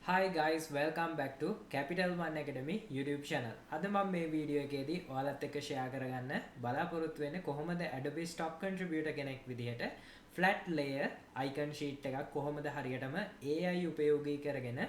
Hi guys, welcome back to Capital One Academy YouTube channel. අද මම මේ video එකේදී ඔයාලත් එක්ක ෂෙයා කරගන්න බලාපොරොත්තු වෙන්නේ කොහොමද Adobe Stock Contributor කෙනෙක් විදිහට flat layer icon sheet එකක් කොහොමද හරියටම AI උපයෝගී කරගෙන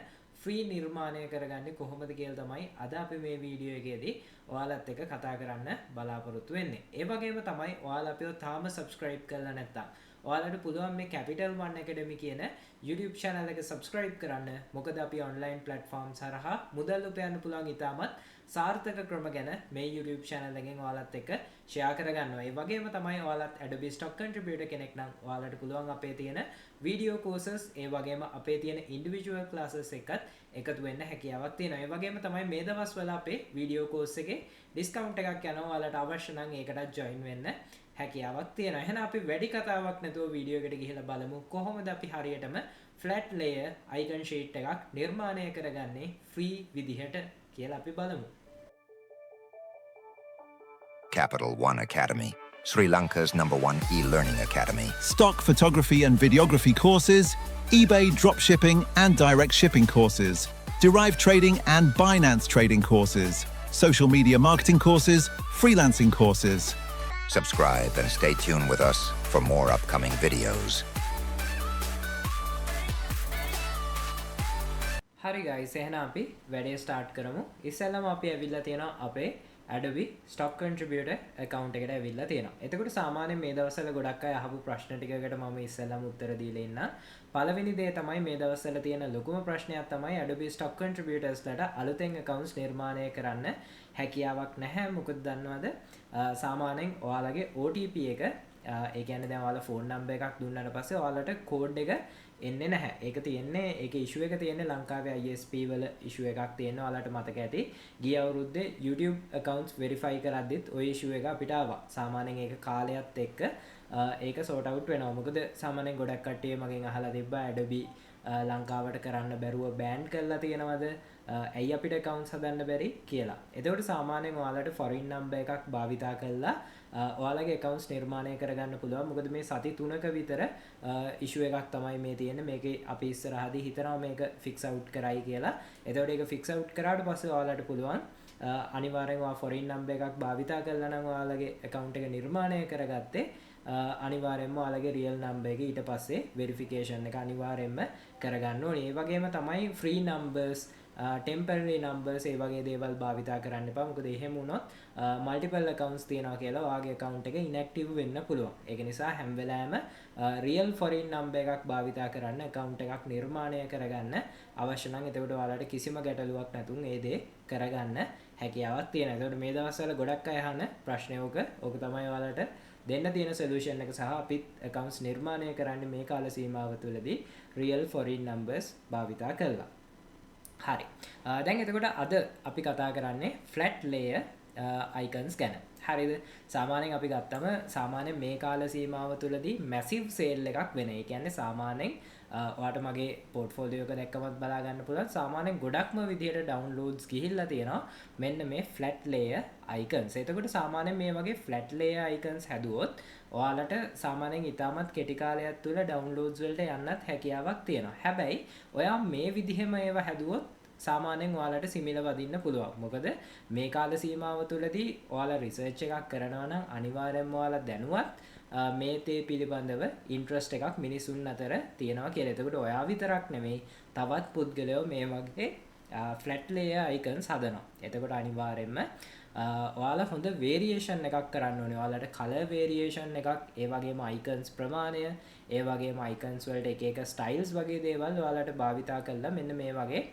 ෆ්‍රී නිර්මාණය කරගන්නේ කොහොමද කියලා තමයි අද අපි මේ වීඩියෝ එකේදී ඔයාලත් එක්ක කතා කරන්න බලාපොරොත්තු වෙන්නේ. ඒ වගේම තමයි ඔයාලා අපිව තාම subscribe කරලා නැත්තම් ඔයාලට පුළුවන් මේ Capital One Academy කියන YouTube channel එක subscribe කරන්න. මොකද අපි online platforms හරහා මුදල් උපයන්න පුළුවන් ඉතාමත් සාර්ථක ක්‍රම ගැන මේ YouTube channel එකෙන් ඔයාලත් එක්ක share කරගන්නවා. ඒ වගේම තමයි ඔයාලත් Adobe Stock Contributor කෙනෙක් නම් ඔයාලට පුළුවන් අපේ තියෙන video courses, ඒ වගේම අපේ තියෙන individual classes එකත් එකතු වෙන්න හැකියාවක් තියෙනවා. ඒ වගේම තමයි මේ දවස්වල අපේ video course එකේ discount එකක් යනවා. ඔයාලට අවශ්‍ය නම් ඒකටත් join වෙන්න හැකියාවක් තියෙනවා. එහෙනම් අපි වැඩි කතාවක් නැතුව වීඩියෝ එකට ගිහිල්ලා බලමු කොහොමද අපි හරියටම flat layer icon sheet එකක් නිර්මාණය කරගන්නේ free විදිහට කියලා අපි බලමු. Capital One Academy, Sri Lanka's number one e learning academy. Stock photography and videography courses, eBay dropshipping and direct shipping courses, Deriv trading and Binance trading courses, social media marketing courses, freelancing courses. Subscribe and stay tuned with us for more upcoming videos. හරි guys, එහෙනම් අපි වැඩේ start කරමු. ඉස්සෙල්ලාම අපි ඇවිල්ලා තියෙනවා අපේ Adobe Stock Contributor account එකට ඇවිල්ලා තියෙනවා. එතකොට සාමාන්‍යයෙන් මේ දවස්වල ගොඩක් අය අහපු ප්‍රශ්න ටිකකට මම ඉස්සෙල්ලාම උත්තර දීලා ඉන්නම්. පළවෙනි දේ තමයි මේ දවස්වල තියෙන ලොකුම ප්‍රශ්නයක් තමයි Adobe Stock Contributors ලට අලුතෙන් accounts නිර්මාණය කරන්න හැකියාවක් නැහැ. මොකද දන්නවද? සාමාන්‍යයෙන් ඔයාලගේ OTP එක, ඒ කියන්නේ දැන් ඔයාලා ෆෝන් නම්බර් එකක් දුන්නාට පස්සේ ඔයාලට කෝඩ් එක එන්නේ නැහැ. ඒක තියෙන්නේ, ඒකේ ඉෂුව එක තියෙන්නේ ලංකාවේ ISP වල ඉෂුව එකක් තියෙනවා. ඔයාලට මතක ඇති ගිය අවුරුද්දේ YouTube accounts verify කරද්දිත් ඔය ඉෂුව එක අපිට ආවා. සාමාන්‍යයෙන් ඒක කාලයත් එක්ක ඒක සෝට් අවුට් වෙනවා. මොකද සාමාන්‍යයෙන් ගොඩක් කට්ටිය මගෙන් අහලා තිබ්බා Adobe ලංකාවට කරන්න බැරුව බෑන් කරලා තියෙනවද? ඇයි අපිට accounts හදන්න බැරි කියලා. එතකොට සාමාන්‍යයෙන් ඔයාලට foreign number එකක් භාවිතා කරලා ඔයාලගේ accounts නිර්මාණය කරගන්න පුළුවන්. මොකද මේ සති 3ක විතර issue එකක් තමයි මේ තියෙන්නේ. මේකේ අපි ඉස්සරහදී හිතනවා මේක fix out කරයි කියලා. එතකොට ඒක fix out කරාට පස්සේ ඔයාලට පුළුවන් අනිවාර්යෙන් ඔයා foreign number එකක් භාවිතා කරලා නම් ඔයාලගේ account එක නිර්මාණය කරගත්තේ, අනිවාර්යෙන්ම ඔයාලගේ රියල් නම්බර් එක ඊට පස්සේ වෙරිෆිකේෂන් එක අනිවාර්යෙන්ම කරගන්න ඕනේ. ඒ වගේම තමයි ෆ්‍රී නම්බර්ස්, ටෙම්පරරි නම්බර්ස් ඒ වගේ දේවල් භාවිතා කරන්න එපා. මොකද එහෙම වුණොත් මල්ටිපල් ඇකවුන්ට්ස් තියෙනවා කියලා ඔයාගේ ඇකවුන්ට් එක ඉන්ඇක්ටිව් වෙන්න පුළුවන්. ඒක නිසා හැම වෙලාවෙම රියල් ෆොරින් නම්බර් එකක් භාවිතා කරන්න ඇකවුන්ට් එකක් නිර්මාණය කරගන්න අවශ්‍ය නම්. එතකොට ඔයාලට කිසිම ගැටලුවක් නැතුව ඒ දේ කරගන්න හැකියාවක් තියෙනවා. එතකොට මේ දවස්වල ගොඩක් අය අහන ප්‍රශ්නේ ඕක. ඕක තමයි ඔයාලට දෙන්න තියෙන සොලියුෂන් එක සහ අපිත් ඇකවුන්ට්ස් නිර්මාණය කරන්නේ මේ කාල සීමාව තුළදී රියල් ෆොරින් නම්බර්ස් භාවිතා කරලා. හරි. දැන් එතකොට අද අපි කතා කරන්නේ ෆ්ලැට් ලේයර් අයිකන්ස් ගැන. හරිද? සාමාන්‍යයෙන් අපි ගත්තම සාමාන්‍යයෙන් මේ කාල සීමාව තුළදී මැසිව් සේල් එකක් වෙන. ඒ කියන්නේ සාමාන්‍යයෙන් ඔයාට මගේ පෝට්ෆෝලියෝ එක දැක්කමත් බලා ගන්න පුළුවන්. සාමාන්‍යයෙන් ගොඩක්ම විදිහට ඩවුන්ලෝඩ්ස් ගිහිල්ලා තියෙනවා මෙන්න මේ ෆ්ලැට් ලේයර් අයිකන්ස්. එතකොට සාමාන්‍යයෙන් මේ වගේ ෆ්ලැට් ලේයර් අයිකන්ස් හැදුවොත් ඔයාලට සාමාන්‍යයෙන් ඉතාමත් කෙටි කාලයක් තුළ ඩවුන්ලෝඩ්ස් වලට යන්නත් හැකියාවක් තියෙනවා. හැබැයි ඔයා මේ විදිහෙම ඒවා හැදුවොත් සාමාන්‍යයෙන් ඔයාලට සිමිල වදින්න පුළුවන්. මොකද මේ කාල සීමාව තුළදී ඔයාලා රිසර්ච් එකක් කරනවා නම් අනිවාර්යෙන්ම ඔයාලා දැනුවත් මේ තේ පිළිබඳව ඉන්ට්‍රස්ට් එකක් මිනිසුන් අතර තියෙනවා කියලා. එතකොට ඔයා විතරක් නෙමෙයි, තවත් පුද්ගලයෝ මේ වගේ ෆ්ලැට් ලේයර් අයිකන්ස් හදනවා. එතකොට අනිවාර්යෙන්ම ඔයාලා හොඳ වේරියේෂන් එකක් කරන්න ඕනේ. ඔයාලට කලර් වේරියේෂන් එකක්, ඒ වගේම අයිකන්ස් ප්‍රමාණය, ඒ වගේම අයිකන්ස් වලට එක එක ස්ටයිල්ස් වගේ දේවල් ඔයාලට භාවිතා කරලා මෙන්න මේ වගේ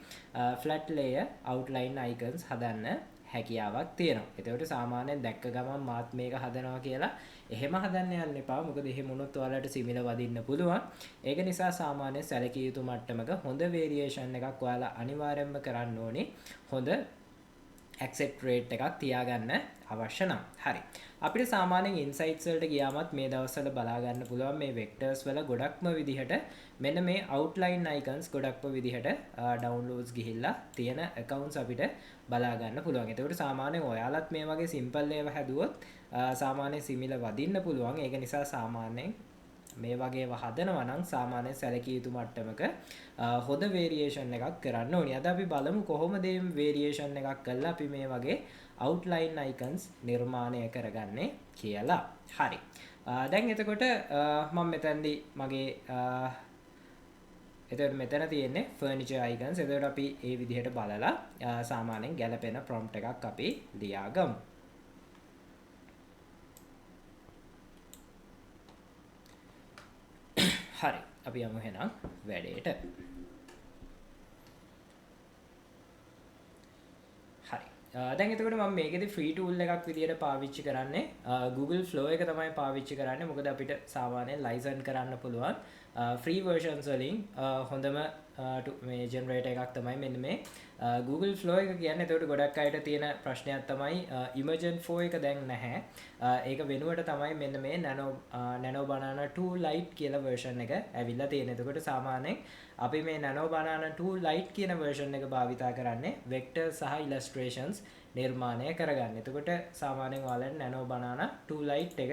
ෆ්ලැට් ලේයර් අවුට්ලයින් අයිකන්ස් හදන්න හැකියාවක් තියෙනවා. එතකොට සාමාන්‍යයෙන් දැක්ක ගමන් මාත් මේක හදනවා කියලා එහෙම හදන්න යන්න එපා. මොකද එහෙම වුණොත් ඔයාලට සිමිල වදින්න පුළුවන්. ඒක නිසා සාමාන්‍ය සැලකිය යුතු මට්ටමක හොඳ වේරියේෂන් එකක් ඔයාලා අනිවාර්යයෙන්ම කරන්න ඕනේ. හොඳ ඇක්සෙප්ට් රේට් එකක් තියාගන්න අවශ්‍ය නම්. හරි. අපිට සාමාන්‍යයෙන් ඉන්සයිට්ස් වලට ගියාමත් මේ දවස්වල බලා ගන්න පුළුවන් මේ වෙක්ටර්ස් වල ගොඩක්ම විදිහට මෙන්න මේ අවුට්ලයින් අයිකන්ස් ගොඩක්ම විදිහට ඩවුන්ලෝඩ්ස් ගිහිල්ලා තියෙන ඇකවුන්ට්ස් අපිට බලා ගන්න පුළුවන්. එතකොට සාමාන්‍යයෙන් ඔයාලත් මේ වගේ සිම්පල් ඒවා හැදුවොත් සාමාන්‍ය සිමිල වදින්න පුළුවන්. ඒක නිසා සාමාන්‍යයෙන් මේ වගේ ඒවා හදනවා නම් සාමාන්‍යයෙන් සැලකිය යුතු මට්ටමක හොඳ වේරියේෂන් එකක් කරන්න ඕනි. අද අපි බලමු කොහොමද මේ වේරියේෂන් එකක් කරලා අපි මේ වගේ අවුට්ලයින් අයිකන්ස් නිර්මාණය කරගන්නේ කියලා. හරි. දැන් එතකොට මම මෙතනදී මගේ එතකොට මෙතන තියෙන්නේ ෆර්නිචර් අයිකන්ස්. එතකොට අපි ඒ විදිහට බලලා සාමාන්‍යයෙන් ගැලපෙන ප්‍රොම්ප්ට් එකක් අපි ලියාගමු. හරි. අපි යමු එහෙනම් වැඩේට. හරි. දැන් එතකොට මම මේකෙදි ෆ්‍රී ටූල් එකක් විදියට පාවිච්චි කරන්නේ Google Flow එක තමයි පාවිච්චි කරන්නේ. මොකද අපිට සාමාන්‍යයෙන් ලයිසන් කරන්න පුළුවන් ෆ්‍රී වර්ෂන්ස් වලින් හොඳම මේ ජෙනරේටර් එකක් තමයි මෙන්න මේ Google Flow එක කියන්නේ. එතකොට ගොඩක් අයට තියෙන ප්‍රශ්නයක් තමයි Imagen 4 එක දැන් නැහැ. ඒක වෙනුවට තමයි මෙන්න මේ Nano Banana 2 Lite කියලා වර්ෂන් එක ඇවිල්ලා තියෙන්නේ. එතකොට සාමාන්‍යයෙන් අපි මේ Nano Banana 2 Lite කියන වර්ෂන් එක භාවිතා කරන්නේ වෙක්ටර් සහ ඉලස්ට්‍රේෂන්ස් නිර්මාණය කරගන්න. එතකොට සාමාන්‍යයෙන් ඔයාලට Nano Banana 2 Lite එක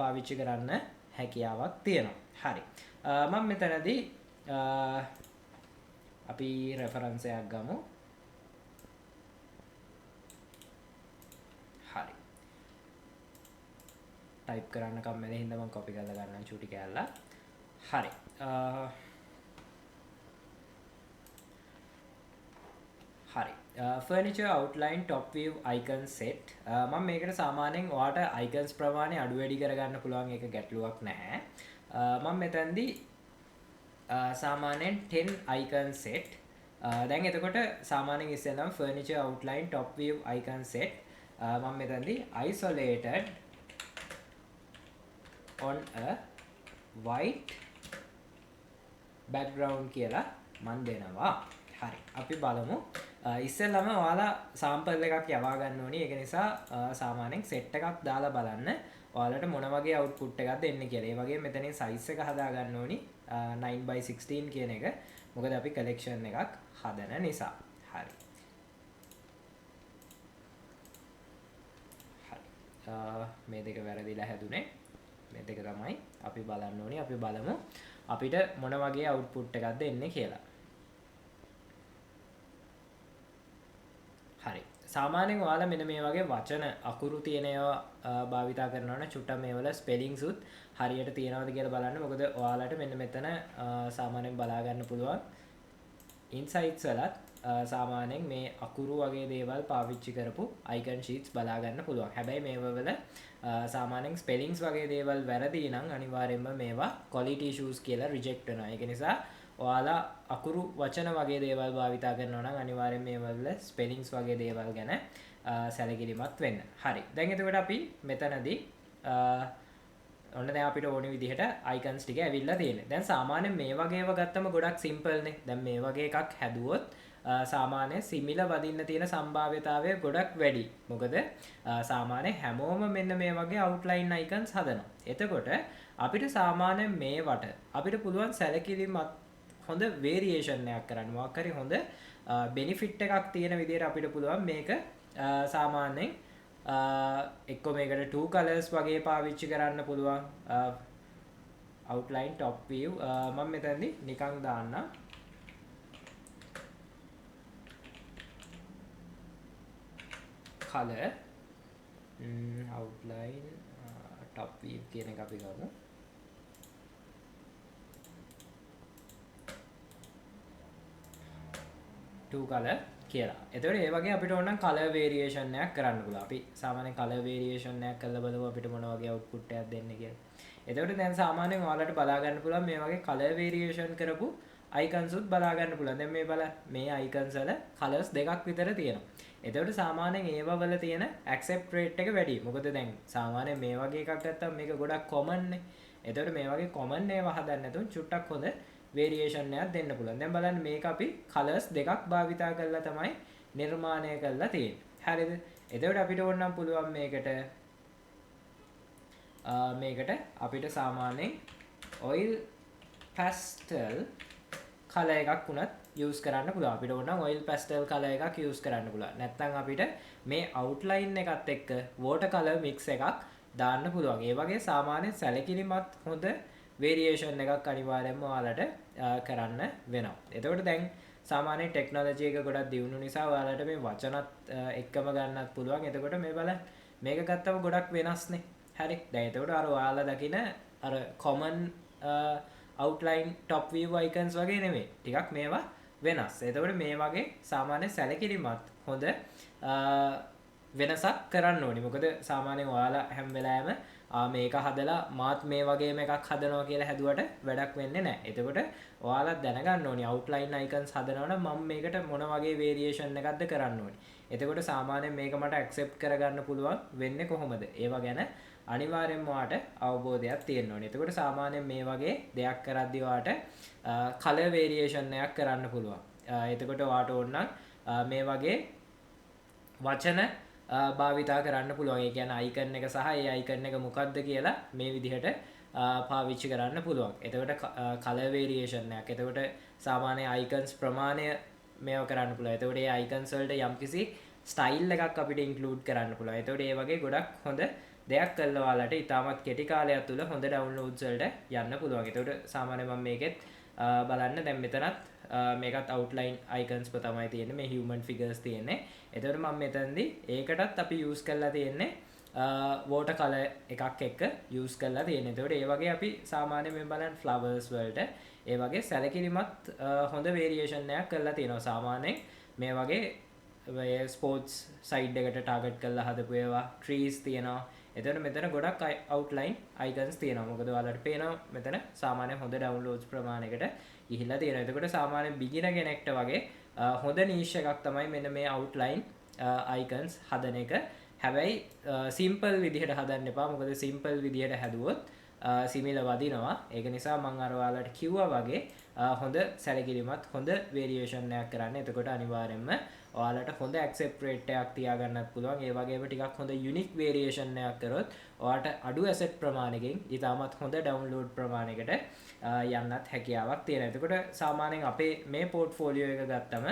පාවිච්චි කරන්න හැකියාවක් තියෙනවා. හරි. මම මෙතනදී අපි රෙෆරන්ස් එකක් ගමු. හරි. ටයිප් කරන්න කම්මැලි හින්දා මම කොපි කරලා ගන්නම් චූටි කෑල්ලක්. හරි. හරි. Furniture outline top view icon set. මම මේකට සාමාන්‍යයෙන් ඔයාට icons ප්‍රමාණය අඩු වැඩි කරගන්න පුළුවන්, ඒක ගැටලුවක් නැහැ. මම මෙතනදී සාමාන්‍යයෙන් 10 icon set. දැන් එතකොට සාමාන්‍යයෙන් ඉස්සෙල්ලාම furniture outline top view icon set මම මෙතනදී isolated on a white background කියලා මන් දෙනවා. හරි. අපි බලමු. ඉස්සෙල්ලාම ඔයාලා සාම්පල් එකක් යවා ගන්න ඕනි. ඒක නිසා සාමාන්‍යයෙන් සෙට් එකක් දාලා බලන්න ඔයාලට මොන වගේ අවුට්පුට් එකක්ද එන්නේ කියලා. ඒ වගේම මෙතනින් සයිස් එක හදා ගන්න ඕනි 9x16 කියන එක. මොකද අපි කලෙක්ෂන් එකක් හදන නිසා. හරි. හරි. මේ දෙක වැරදිලා හැදුනේ. මේ දෙක තමයි අපි බලන්න ඕනි. අපි බලමු අපිට මොන වගේ අවුට්පුට් එකක්ද එන්නේ කියලා. හරි. සාමාන්‍යයෙන් ඔයාලා මෙන්න මේ වගේ වචන අකුරු තියෙන ඒවා භාවිතා කරනවා නම් චුට්ටක් මේවල ස්පෙලිංස් උත් හරියට තියෙනවද කියලා බලන්න. මොකද ඔයාලට මෙන්න මෙතන සාමාන්‍යයෙන් බලා ගන්න පුළුවන් ඉන්සයිට්ස් වලත් සාමාන්‍යයෙන් මේ අකුරු වගේ දේවල් පාවිච්චි කරපු අයිකන් ෂීට්ස් බලා ගන්න පුළුවන්. හැබැයි මේවවල සාමාන්‍යයෙන් ස්පෙලිංස් වගේ දේවල් වැරදි නම් අනිවාර්යයෙන්ම මේවා ක්වොලිටි ඉෂුස් කියලා රිජෙක්ට් වෙනවා. ඒක නිසා ඔයාලා අකුරු වචන වගේ දේවල් භාවිතා කරනවා නම් අනිවාර්යයෙන් මේවල ස්පෙලිංස් වගේ දේවල් ගැන සැලකිලිමත් වෙන්න. හරි. දැන් එතකොට අපි මෙතනදී ඔන්න දැන් අපිට ඕනි විදිහට අයිකන්ස් ටික ඇවිල්ලා තියෙන්නේ. දැන් සාමාන්‍යයෙන් මේ වගේ ඒවා ගත්තම ගොඩක් සිම්පල් නේ. දැන් මේ වගේ එකක් හැදුවොත් සාමාන්‍ය සිමිල වදින්න තියෙන සම්භාව්‍යතාවය ගොඩක් වැඩි. මොකද සාමාන්‍ය හැමෝම මෙන්න මේ වගේ අවුට්ලයින් අයිකන්ස් හදනවා. එතකොට අපිට සාමාන්‍ය මේවට අපිට පුළුවන් සැලකිලිමත් හොඳ වේරියේෂන් එකක් කරන්න. මොකක් හරි හොඳ බෙනිෆිට් එකක් තියෙන විදිහට අපිට පුළුවන් මේක සාමාන්‍යයෙන් එක්කෝ මේකට two colors වගේ පාවිච්චි කරන්න පුළුවන්. Outline top view මම මෙතනදී නිකන් දාන්නම්. Color outline top view කියන එක අපි ගමු. Two color කියලා. එතකොට ඒ වගේ අපිට ඕන නම් කලර් වේරියේෂන් එකක් කරන්න පුළුවන්. අපි සාමාන්‍යයෙන් කලර් වේරියේෂන් එකක් කරලා බලමු අපිට මොන වගේ අවුට්පුට් එකක් දෙන්නේ කියලා. එතකොට දැන් සාමාන්‍යයෙන් ඔයාලට බලා ගන්න පුළුවන් මේ වගේ කලර් වේරියේෂන් කරපු අයිකන්ස් උත් බලා ගන්න පුළුවන්. දැන් මේ බලන්න මේ අයිකන්ස් වල කලර්ස් දෙකක් විතර තියෙනවා. එතකොට සාමාන්‍යයෙන් ඒවා වල තියෙන ඇක්සෙප්ට් රේට් එක වැඩි. මොකද දැන් සාමාන්‍යයෙන් මේ වගේ එකක් ගත්තම මේක ගොඩක් කොමන් නේ. එතකොට මේ වගේ කොමන් ඒවා හදන්න නැතුව චුට්ටක් හොඳ වේරියේෂන් එකක් දෙන්න පුළුවන්. දැන් බලන්න මේක අපි කලර්ස් දෙකක් භාවිතා කරලා තමයි නිර්මාණය කරලා තියෙන්නේ. හරිද? එතකොට අපිට ඕන නම් පුළුවන් මේකට මේකට අපිට සාමාන්‍යයෙන් ඔයිල් පැස්ටල් කලර් එකක් වුණත් යූස් කරන්න පුළුවන්. අපිට ඕන නම් ඔයිල් පැස්ටල් කලර් එකක් යූස් කරන්න පුළුවන්. නැත්නම් අපිට මේ අවුට්ලයින් එකත් එක්ක වෝටර් කලර් මික්ස් එකක් දාන්න පුළුවන්. ඒ වගේ සාමාන්‍ය සැලකිලිමත් හොඳ වේරියේෂන් එකක් අනිවාර්යයෙන්ම ඔයාලට කරන්න වෙනවා. එතකොට දැන් සාමාන්‍ය ටෙක්නොලොජි එක ගොඩක් දියුණු නිසා ඔයාලට මේ වචනත් එක්කම ගන්නත් පුළුවන්. එතකොට මේ බලන්න මේක ගත්තම ගොඩක් වෙනස්නේ. හරි. දැන් එතකොට අර ඔයාලා දකින අර common outline top view icons වගේ නෙමෙයි. ටිකක් මේවා වෙනස්. එතකොට මේ වගේ සාමාන්‍ය සැලකිලිමත් හොඳ වෙනසක් කරන්න ඕනි. මොකද සාමාන්‍යයෙන් ඔයාලා හැම වෙලාවෙම මේක හදලා මාත් මේ වගේම එකක් හදනවා කියලා හැදුවට වැඩක් වෙන්නේ නැහැ. එතකොට ඔයාලා දැනගන්න ඕනි අවුට්ලයින් අයිකන්ස් හදනවා නම් මම මේකට මොන වගේ වේරියේෂන් එකක්ද කරන්න ඕනි. එතකොට සාමාන්‍යයෙන් මේක මට ඇක්සෙප්ට් කරගන්න පුළුවන් වෙන්නේ කොහොමද? ඒවා ගැන අනිවාර්යෙන්ම ඔයාට අවබෝධයක් තියෙන්න ඕනි. එතකොට සාමාන්‍යයෙන් මේ වගේ දෙයක් කරද්දී ඔයාට කලර් වේරියේෂන් එකක් කරන්න පුළුවන්. එතකොට ඔයාට ඕන නම් මේ වගේ වචන භාවිතා කරන්න පුළුවන්. ඒ කියන්නේ අයිකන් එක සහ ඒ අයිකන් එක මොකක්ද කියලා මේ විදිහට පාවිච්චි කරන්න පුළුවන්. එතකොට කලර් වේරියේෂන් එකක්. එතකොට සාමාන්‍ය අයිකන්ස් ප්‍රමාණය මේව කරන්න පුළුවන්. එතකොට ඒ අයිකන්ස් වලට යම්කිසි ස්ටයිල් එකක් අපිට ඉන්ක්ලූඩ් කරන්න පුළුවන්. එතකොට ඒ වගේ ගොඩක් හොඳ දෙයක් කරලා ඔයාලට ඉතාමත් කෙටි කාලයක් තුළ හොඳ ඩවුන්ලෝඩ්ස් වලට යන්න පුළුවන්. එතකොට සාමාන්‍යයෙන් මම මේකෙත් බලන්න දැන් මෙතනත් මේකත් අවුට්ලයින් අයිකන්ස් තමයි තියෙන්නේ. මේ හියුමන් ෆිගර්ස් තියෙන්නේ. එතකොට මම මෙතනදී ඒකටත් අපි යූස් කරලා තියෙන්නේ වෝටර් කලර් එකක් එක්ක යූස් කරලා තියෙන්නේ. එතකොට ඒ වගේ අපි සාමාන්‍යයෙන් මේ බලන්න ෆ්ලවර්ස් වලට ඒ වගේ සැලකිලිමත් හොඳ වේරියේෂන් එකක් කරලා තියෙනවා. සාමාන්‍යයෙන් මේ වගේ ස්පෝර්ට්ස් සයිඩ් එකට ටාගට් කරලා හදපු ඒවා ට්‍රීස් තියෙනවා. එතකොට මෙතන ගොඩක් අවුට්ලයින් අයිකන්ස් තියෙනවා. මොකද ඔයාලට පේනවා මෙතන සාමාන්‍ය හොඳ ඩවුන්ලෝඩ්ස් ප්‍රමාණයකට ගිහිල්ලා තියෙනවා. එතකොට සාමාන්‍ය බිගිනර් කෙනෙක්ට වගේ හොඳ නීෂ් එකක් තමයි මෙන්න මේ අවුට්ලයින් අයිකන්ස් හදන එක. හැබැයි සිම්පල් විදිහට හදන්න එපා. මොකද සිම්පල් විදිහට හැදුවොත් සිමිල වදිනවා. ඒක නිසා මම අර ඔයාලට කිව්වා වගේ හොඳ සැලකිලිමත් හොඳ වේරියේෂන් එකක් කරන්න. එතකොට අනිවාර්යයෙන්ම ඔයාලට හොඳ ඇක්සෙප්ට් රේට් එකක් තියාගන්නත් පුළුවන්. ඒ වගේම ටිකක් හොඳ යුනික් වේරියේෂන් එකක් කරොත් ඔයාලට අඩු ඇසෙට් ප්‍රමාණයකින් ඉතාමත් හොඳ ඩවුන්ලෝඩ් ප්‍රමාණයකට යන්නත් හැකියාවක් තියෙනවා. එතකොට සාමාන්‍යයෙන් අපේ මේ පෝට්ෆෝලියෝ එක ගත්තම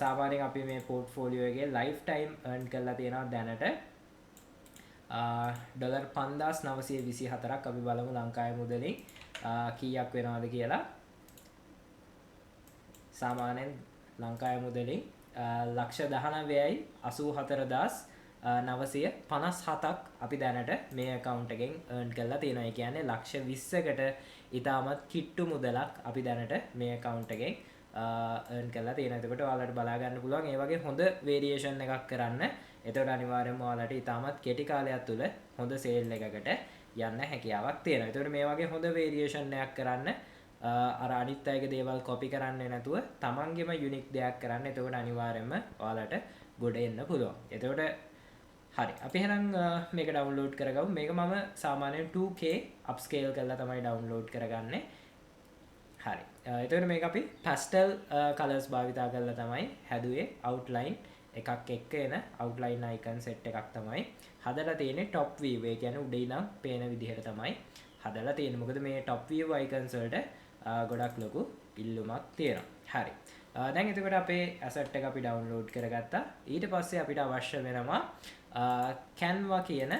සාමාන්‍යයෙන් අපි මේ පෝට්ෆෝලියෝ එකේ ලයිෆ් ටයිම් අර්න් කරලා තියෙනවා දැනට $5,924ක්. අපි බලමු ලංකාවේ මුදලින් කීයක් වෙනවද කියලා. සාමාන්‍යයෙන් ලංකාවේ මුදලින් 1,19,84,957ක් අපි දැනට මේ ඇකවුන්ට් එකෙන් අර්න් කරලා තියෙනවා. ඒ කියන්නේ ලක්ෂ 20කට ඉතාමත් කිට්ටු මුදලක් අපි දැනට මේ ඇකවුන්ට් එකෙන් අර්න් කරලා තියෙනවා. එතකොට ඔයාලට බලා ගන්න පුළුවන් ඒ වගේ හොඳ වේරියේෂන් එකක් කරන්න. එතකොට අනිවාර්යයෙන්ම ඔයාලට ඉතාමත් කෙටි කාලයක් තුළ හොඳ සේල් එකකට යන්න හැකියාවක් තියෙනවා. එතකොට මේ වගේ හොඳ වේරියේෂන් එකක් කරන්න අර අනිත් අයගේ දේවල් කොපි කරන්නේ නැතුව තමන්ගේම යුනික් දෙයක් කරන්න. එතකොට අනිවාර්යයෙන්ම ඔයාලට ගොඩ එන්න පුළුවන්. එතකොට හරි, අපි එහෙනම් මේක ඩවුන්ලෝඩ් කරගමු. මේක මම සාමාන්‍යයෙන් 2K අප්ස්කේල් කරලා තමයි ඩවුන්ලෝඩ් කරගන්නේ. හරි. එතකොට මේක අපි පැස්ටල් කලර්ස් භාවිතා කරලා තමයි හැදුවේ. අවුට්ලයින් එකක් එක්ක එන අවුට්ලයින් අයිකන් සෙට් එකක් තමයි හදලා තියෙන්නේ. ටොප් වීව්, ඒ කියන්නේ උඩ ඉඳන් පේන විදිහට තමයි හදලා තියෙන්නේ. මොකද මේ ටොප් වීව් අයිකන්ස් වලට ගොඩක් ලොකු ඉල්ලුමක් තියෙනවා. හරි. දැන් එතකොට අපේ ඇසට් එක අපි ඩවුන්ලෝඩ් කරගත්තා. ඊට පස්සේ අපිට අවශ්‍ය වෙනවා Canva කියන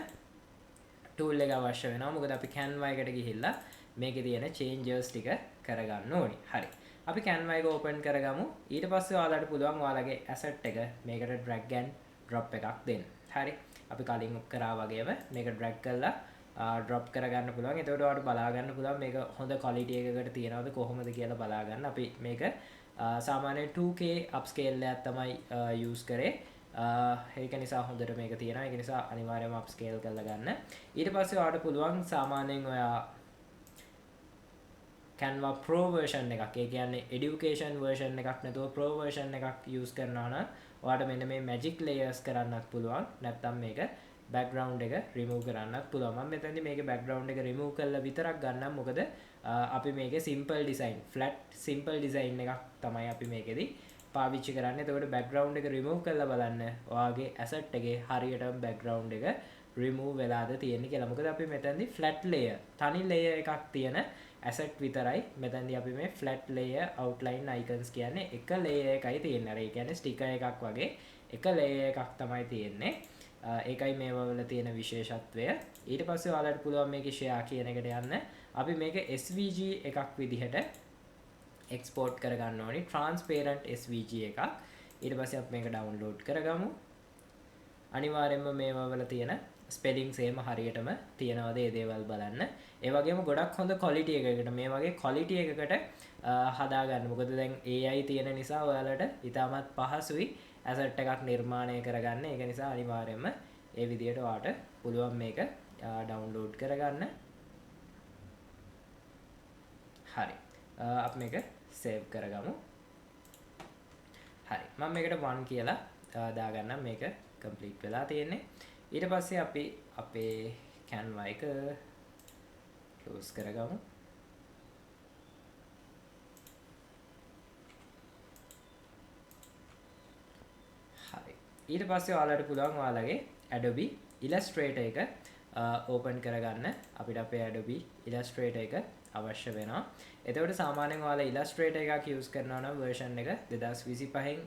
ටූල් එක අවශ්‍ය වෙනවා. මොකද අපි Canva එකට ගිහිල්ලා මේකේ තියෙන චේන්ජස් ටික කරගන්න ඕනි. හරි. අපි Canva එක ඕපන් කරගමු. ඊට පස්සේ ඔයාලට පුළුවන් ඔයාලගේ ඇසට් එක මේකට drag and drop එකක් දෙන්න. හරි. අපි කලින් කරා වගේම මේක drag කරලා ඩ්‍රොප් කරගන්න පුළුවන්. එතකොට ඔයාලට බලා ගන්න පුළුවන් මේක හොඳ ක්වොලිටි එකකට තියෙනවද කොහොමද කියලා බලා ගන්න. අපි මේක සාමාන්‍යයෙන් 2K අප්ස්කේල් එකක් තමයි යූස් කරේ. ඒක නිසා හොඳට මේක තියෙනවා. ඒක නිසා අනිවාර්යයෙන්ම අප්ස්කේල් කරලා ගන්න. ඊට පස්සේ ඔයාලට පුළුවන් සාමාන්‍යයෙන් ඔයා Canva Pro version එකක්, ඒ කියන්නේ education version එකක් නැතුව Pro version එකක් යූස් කරනවා නම් ඔයාලට මෙන්න මේ magic layers කරන්නත් පුළුවන්. නැත්නම් මේක background එක remove කරන්නත් පුළුවන්. මම මෙතනදී මේකේ background එක remove කරලා විතරක් ගන්නම්. මොකද අපි මේකේ simple design, flat simple design එකක් තමයි අපි මේකෙදි පාවිච්චි කරන්නේ. එතකොට background එක remove කරලා බලන්න ඔයාගේ asset එකේ හරියටම background එක remove වෙලාද තියෙන්නේ කියලා. මොකද අපි මෙතනදී flat layer, තනි layer එකක් තියෙන asset විතරයි මෙතනදී අපි මේ flat layer outline icons කියන්නේ එක layer එකයි තියෙන්නේ. අර ඒ කියන්නේ sticker එකක් වගේ එක layer එකක් තමයි තියෙන්නේ. ඒකයි මේවා වල තියෙන විශේෂත්වය. ඊට පස්සේ ඔයාලට පුළුවන් මේකේ share කියන එකට යන්න. අපි මේක SVG එකක් විදිහට එක්ස්පෝර්ට් කරගන්න ඕනි, ට්‍රාන්ස්පේරන්ට් SVG එකක්. ඊට පස්සේ අපි මේක ඩවුන්ලෝඩ් කරගමු. අනිවාර්යයෙන්ම මේවා වල තියෙන ස්පෙලිංස් එහෙම හරියටම තියෙනවද ඒ දේවල් බලන්න. ඒ වගේම ගොඩක් හොඳ ක්වොලිටි එකකට මේ වගේ ක්වොලිටි එකකට හදාගන්න. මොකද දැන් AI තියෙන නිසා ඔයාලට ඉතාමත් පහසුයි ඇසට් එකක් නිර්මාණය කරගන්න. ඒක නිසා අනිවාර්යයෙන්ම ඒ විදිහට ඔයාට පුළුවන් මේක ඩවුන්ලෝඩ් කරගන්න. හරි. අපි මේක සේව් කරගමු. හරි. මම මේකට 1 කියලා දාගන්නම්. මේක කම්ප්ලීට් වෙලා තියෙන්නේ. ඊට පස්සේ අපි අපේ Canva එක ක්ලෝස් කරගමු. හරි. ඊට පස්සේ ඔයාලට පුළුවන් ඔයාලගේ Adobe Illustrator එක ඕපන් කරගන්න. අපිට අපේ Adobe Illustrator එක අවශ්‍ය වෙනවා. එතකොට සාමාන්‍යයෙන් ඔයාලා Illustrator එකක් යූස් කරනවා නම් වර්ෂන් එක 2025න්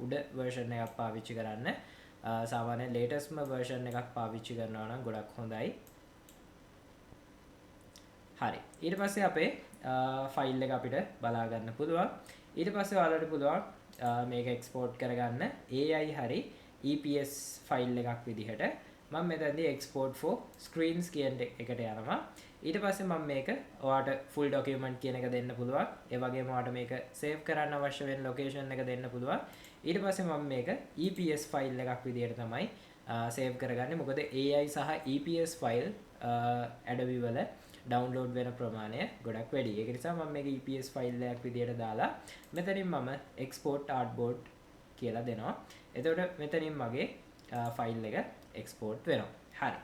උඩ වර්ෂන් එකක් පාවිච්චි කරන්න. සාමාන්‍යයෙන් ලේටස්ට්ම වර්ෂන් එකක් පාවිච්චි කරනවා නම් ගොඩක් හොඳයි. හරි. ඊට පස්සේ අපේ ෆයිල් එක අපිට බලා ගන්න පුළුවන්. ඊට පස්සේ ඔයාලට පුළුවන් මේක එක්ස්පෝර්ට් කරගන්න AI හරි EPS file එකක් විදිහට. මම මෙතනදී export for screens කියන එකට යනවා. ඊට පස්සේ මම මේක ඔයාට full document කියන එක දෙන්න පුළුවන්. ඒ වගේම ඔයාට මේක save කරන්න අවශ්‍ය වෙන location එක දෙන්න පුළුවන්. ඊට පස්සේ මම මේක EPS file එකක් විදිහට තමයි save කරගන්නේ. මොකද AI සහ EPS file Adobe වල ඩවුන්ලෝඩ් වෙන ප්‍රමාණය ගොඩක් වැඩි. ඒක නිසා මම මේක EPS file එකක් විදිහට දාලා මෙතනින් මම export artboard කියලා දෙනවා. එතකොට මෙතනින් මගේ ෆයිල් එක එක්ස්පෝර්ට් වෙනවා. හරි.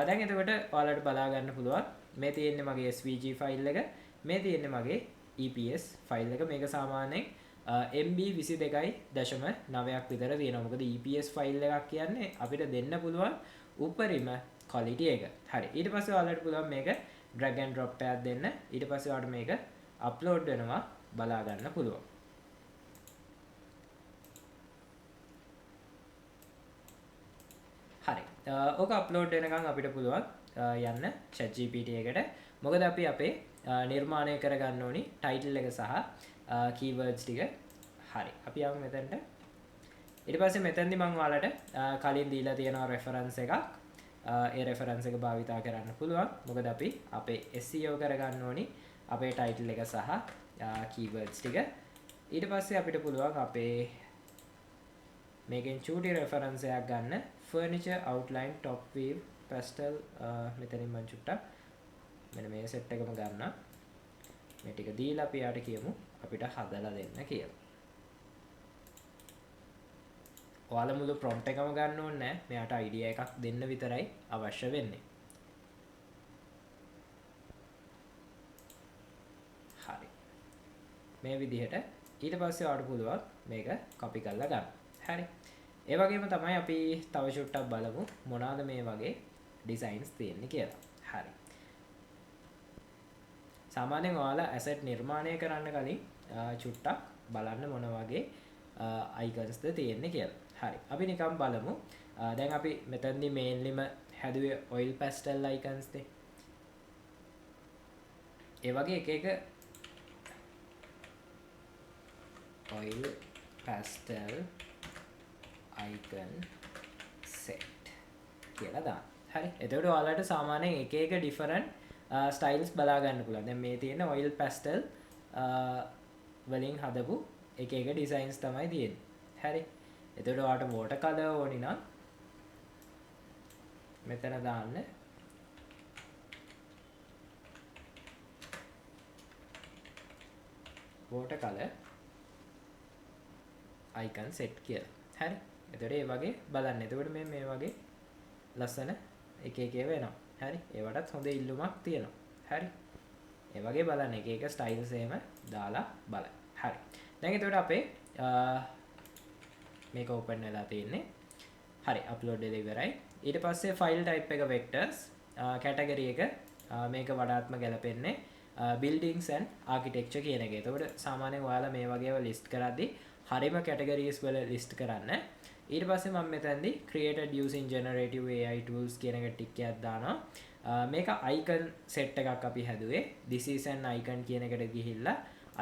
දැන් එතකොට ඔයාලට බලා ගන්න පුළුවන් මේ තියෙන්නේ මගේ SVG file එක, මේ තියෙන්නේ මගේ EPS file එක. මේක සාමාන්‍යයෙන් MB 22.9ක් විතර තියෙනවා. මොකද EPS file එකක් කියන්නේ අපිට දෙන්න පුළුවන් උපරිම ක්වොලිටි එක. හරි. ඊට පස්සේ ඔයාලට පුළුවන් මේක drag and drop එකක් දෙන්න. ඊට පස්සේ ඔයාලට මේක අප්ලෝඩ් වෙනවා බලා ගන්න පුළුවන්. හරි. ඕක අප්ලෝඩ් වෙනකන් අපිට පුළුවන් යන්න ChatGPT එකට. මොකද අපි අපේ නිර්මාණය කරගන්න ඕනි ටයිටල් එක සහ කීවර්ඩ්ස් ටික. හරි. අපි යමු මෙතනට. ඊට පස්සේ මෙතනදි මම ඔයාලට කලින් දීලා තියෙනවා රෙෆරන්ස් එකක්. ඒ රෙෆරන්ස් එක භාවිතා කරන්න පුළුවන්. මොකද අපි අපේ SEO කරගන්න ඕනි අපේ ටයිටල් එක සහ කීවර්ඩ්ස් ටික. ඊට පස්සේ අපිට පුළුවන් අපේ මේකෙන් චූටි රෙෆරන්ස් එකක් ගන්න. Furniture outline top view pastel මෙතනින් මං චුට්ටක් මෙන්න මේ සෙට් එකම ගන්න. මේ ටික දීලා අපි යාට කියමු අපිට හදලා දෙන්න කියලා. ඔයාලා මුළු ප්‍රොම්ප්ට් එකම ගන්න ඕනේ නෑ. මෙයාට අයිඩියා එකක් දෙන්න විතරයි අවශ්‍ය වෙන්නේ. හරි. මේ විදිහට ඊට පස්සේ ඔයාලට පුළුවන් මේක කොපි කරලා ගන්න. හරි. ඒ වගේම තමයි අපි තව චුට්ටක් බලමු මොනවාද මේ වගේ ඩිසයින්ස් තියෙන්නේ කියලා. හරි. සාමාන්‍යයෙන් ඔයාලා ඇසට් නිර්මාණය කරන්න කලින් චුට්ටක් බලන්න මොන වගේ අයිකන්ස්ද තියෙන්නේ කියලා. හරි. අපි නිකන් බලමු. දැන් අපි මෙතනදී මේන්ලිම හැදුවේ ඔයිල් පැස්ටල් අයිකන්ස් නේ. ඒ වගේ එක එක ඔයිල් පැස්ටල් icon set කියලා දාන්න. හරි. එතකොට ඔයාලට සාමාන්‍යයෙන් එක එක ඩිෆරන්ට් ස්ටයිල්ස් බලා ගන්න පුළුවන්. දැන් මේ තියෙන ඔයිල් පැස්ටල් වලින් හදපු එක එක ඩිසයින්ස් තමයි තියෙන්නේ. හරි. එතකොට ඔයාලට වෝටර් කලර් ඕනි නම් මෙතන දාන්න වෝටර් කලර් අයිකන් සෙට් කියලා. හරි. එතකොට ඒ වගේ බලන්න. එතකොට මේ වගේ ලස්සන එක එක ඒවා එනවා. හරි. ඒවටත් හොඳ ඉල්ලුමක් තියෙනවා. හරි. ඒ වගේ බලන්න එක එක ස්ටයිල්ස් එහෙම දාලා බලන්න. හරි. දැන් එතකොට අපේ මේක ඕපන් වෙලා තියෙන්නේ. හරි. අප්ලෝඩ් වෙලා ඉවරයි. ඊට පස්සේ ෆයිල් ටයිප් එක වෙක්ටර්ස්, කැටගරි එක මේක වඩාත්ම ගැලපෙන්නේ බිල්ඩින්ග්ස් ඇන්ඩ් ආකිටෙක්චර් කියන එක. එතකොට සාමාන්‍යයෙන් ඔයාලා මේ වගේ ඒවා ලිස්ට් කරද්දී හරිම කැටගරීස් වල ලිස්ට් කරන්න. ඊට පස්සේ මම මෙතනදී created using generative AI tools කියන එක ටික් එකක් දානවා. මේක icon set එකක් අපි හැදුවේ. This is an icon කියන එකට ගිහිල්ලා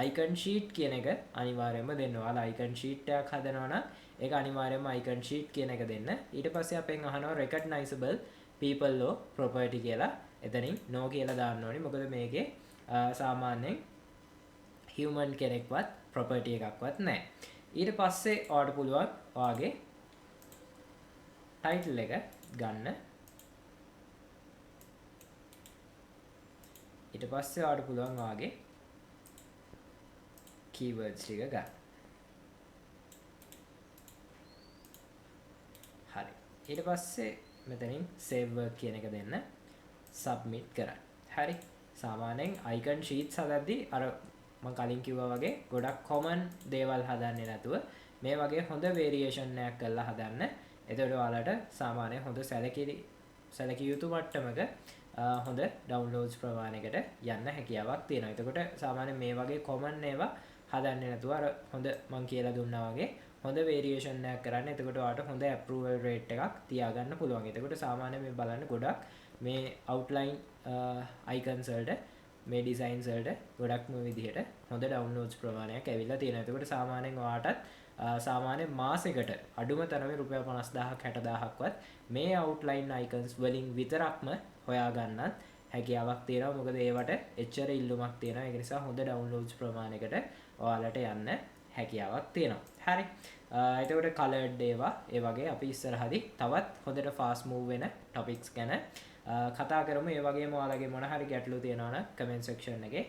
icon sheet කියන එක අනිවාර්යයෙන්ම දෙන්න. ඔයාලා icon sheet එකක් හදනවා නම් ඒක අනිවාර්යයෙන්ම icon sheet කියන එක දෙන්න. ඊට පස්සේ අපෙන් අහනවා recognizable people or property කියලා. එතනින් no කියලා දාන්න ඕනි. මොකද මේකේ සාමාන්‍යයෙන් human කෙනෙක්වත් property එකක්වත් නැහැ. ඊට පස්සේ ඔයාලට පුළුවන් ඔයාගේ title එක ගන්න. ඊට පස්සේ ඔයාලට පුළුවන් ඔයාගේ keywords ටික ගන්න. හරි. ඊට පස්සේ මෙතනින් save work කියන එක දෙන්න, submit කරන්න. හරි. සාමාන්‍යයෙන් icon sheets හදද්දී අර මං කලින් කිව්වා වගේ ගොඩක් common දේවල් හදන්නේ නැතුව මේ වගේ හොඳ variation එකක් කරලා හදන්න. එතකොට ඔයාලට සාමාන්‍යයෙන් හොඳ සැලකිය යුතු මට්ටමක හොඳ ඩවුන්ලෝඩ්ස් ප්‍රමාණයකට යන්න හැකියාවක් තියෙනවා. එතකොට සාමාන්‍යයෙන් මේ වගේ කොමන් ඒවා හදන්නේ නැතුව අර හොඳ මං කියලා දුන්නා වගේ හොඳ වේරියේෂන් එකක් කරන්න. එතකොට ඔයාලට හොඳ ඇප්‍රූවල් රේට් එකක් තියාගන්න පුළුවන්. එතකොට සාමාන්‍යයෙන් මේ බලන්න ගොඩක් මේ අවුට්ලයින් අයිකන්ස් වලට මේ ඩිසයින්ස් වලට ගොඩක්ම විදිහට හොඳ ඩවුන්ලෝඩ්ස් ප්‍රමාණයක් ඇවිල්ලා තියෙනවා. එතකොට සාමාන්‍යයෙන් ඔයාටත් සාමාන්‍ය මාසෙකට අඩුම තරමේ රුපියල් 50000ක් 60000ක්වත් මේ අවුට්ලයින් අයිකන්ස් වලින් විතරක්ම හොයාගන්නත් හැකියාවක් තියෙනවා. මොකද ඒවට එච්චර ඉල්ලුමක් තියෙනවා. ඒක නිසා හොඳ ඩවුන්ලෝඩ්ස් ප්‍රමාණයකට ඔයාලට යන්න හැකියාවක් තියෙනවා. හරි. එතකොට කලර්ඩ් ඒවා ඒ වගේ අපි ඉස්සරහදී තවත් හොඳට ෆාස්ට් මූව් වෙන ටොපික්ස් ගැන කතා කරමු. ඒ වගේම ඔයාලගේ මොන හරි ගැටලු තියෙනවා නම් කමෙන්ට් සෙක්ෂන් එකේ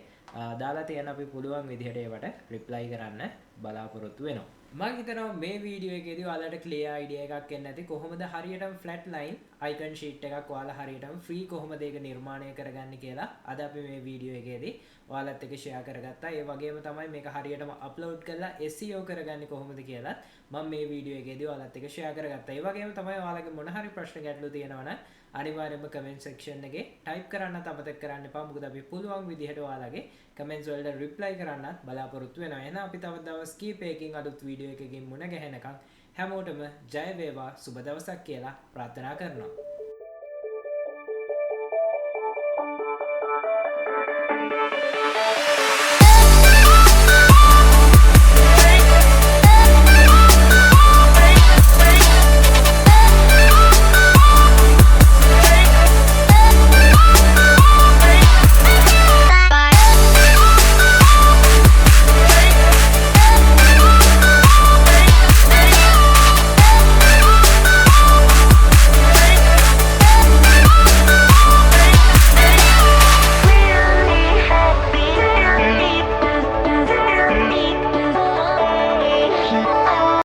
දාලා තියන්න. අපි පුළුවන් විදිහට ඒවට රිප්ලයි කරන්න බලාපොරොත්තු වෙනවා. මං හිතනවා මේ වීඩියෝ එකේදී ඔයාලට ක්ලියර් අයිඩියා එකක් එන්න ඇති කොහොමද හරියටම ෆ්ලැට් ලයින් අයිකන් ෂීට් එකක් ඔයාලා හරියටම ෆ්‍රී කොහොමද ඒක නිර්මාණය කරගන්නේ කියලා අද අපි මේ වීඩියෝ එකේදී ඔයාලත් එක්ක ෂෙයා කරගත්තා. ඒ වගේම තමයි මේක හරියටම අප්ලෝඩ් කරලා SEO කරගන්නේ කොහොමද කියලාත් මම මේ වීඩියෝ එකේදී ඔයාලත් එක්ක ෂෙයා කරගත්තා. ඒ වගේම තමයි ඔයාලගේ මොන හරි ප්‍රශ්න ගැටලු තියෙනවා නම් අනිවාර්යයෙන්ම කමෙන්ට් සෙක්ෂන් එකේ ටයිප් කරන්නත් අමතක කරන්න එපා. මොකද අපි පුළුවන් විදිහට ඔයාලගේ කමෙන්ට්ස් වලට රිප්ලයි කරන්නත් බලාපොරොත්තු වෙනවා. එහෙනම් අපි තව දවස් කීපයකින් අලුත් වීඩියෝ එකකින් මුණ ගැහෙනකම් හැමෝටම ජය වේවා, සුබ දවසක් කියලා ප්‍රාර්ථනා කරනවා.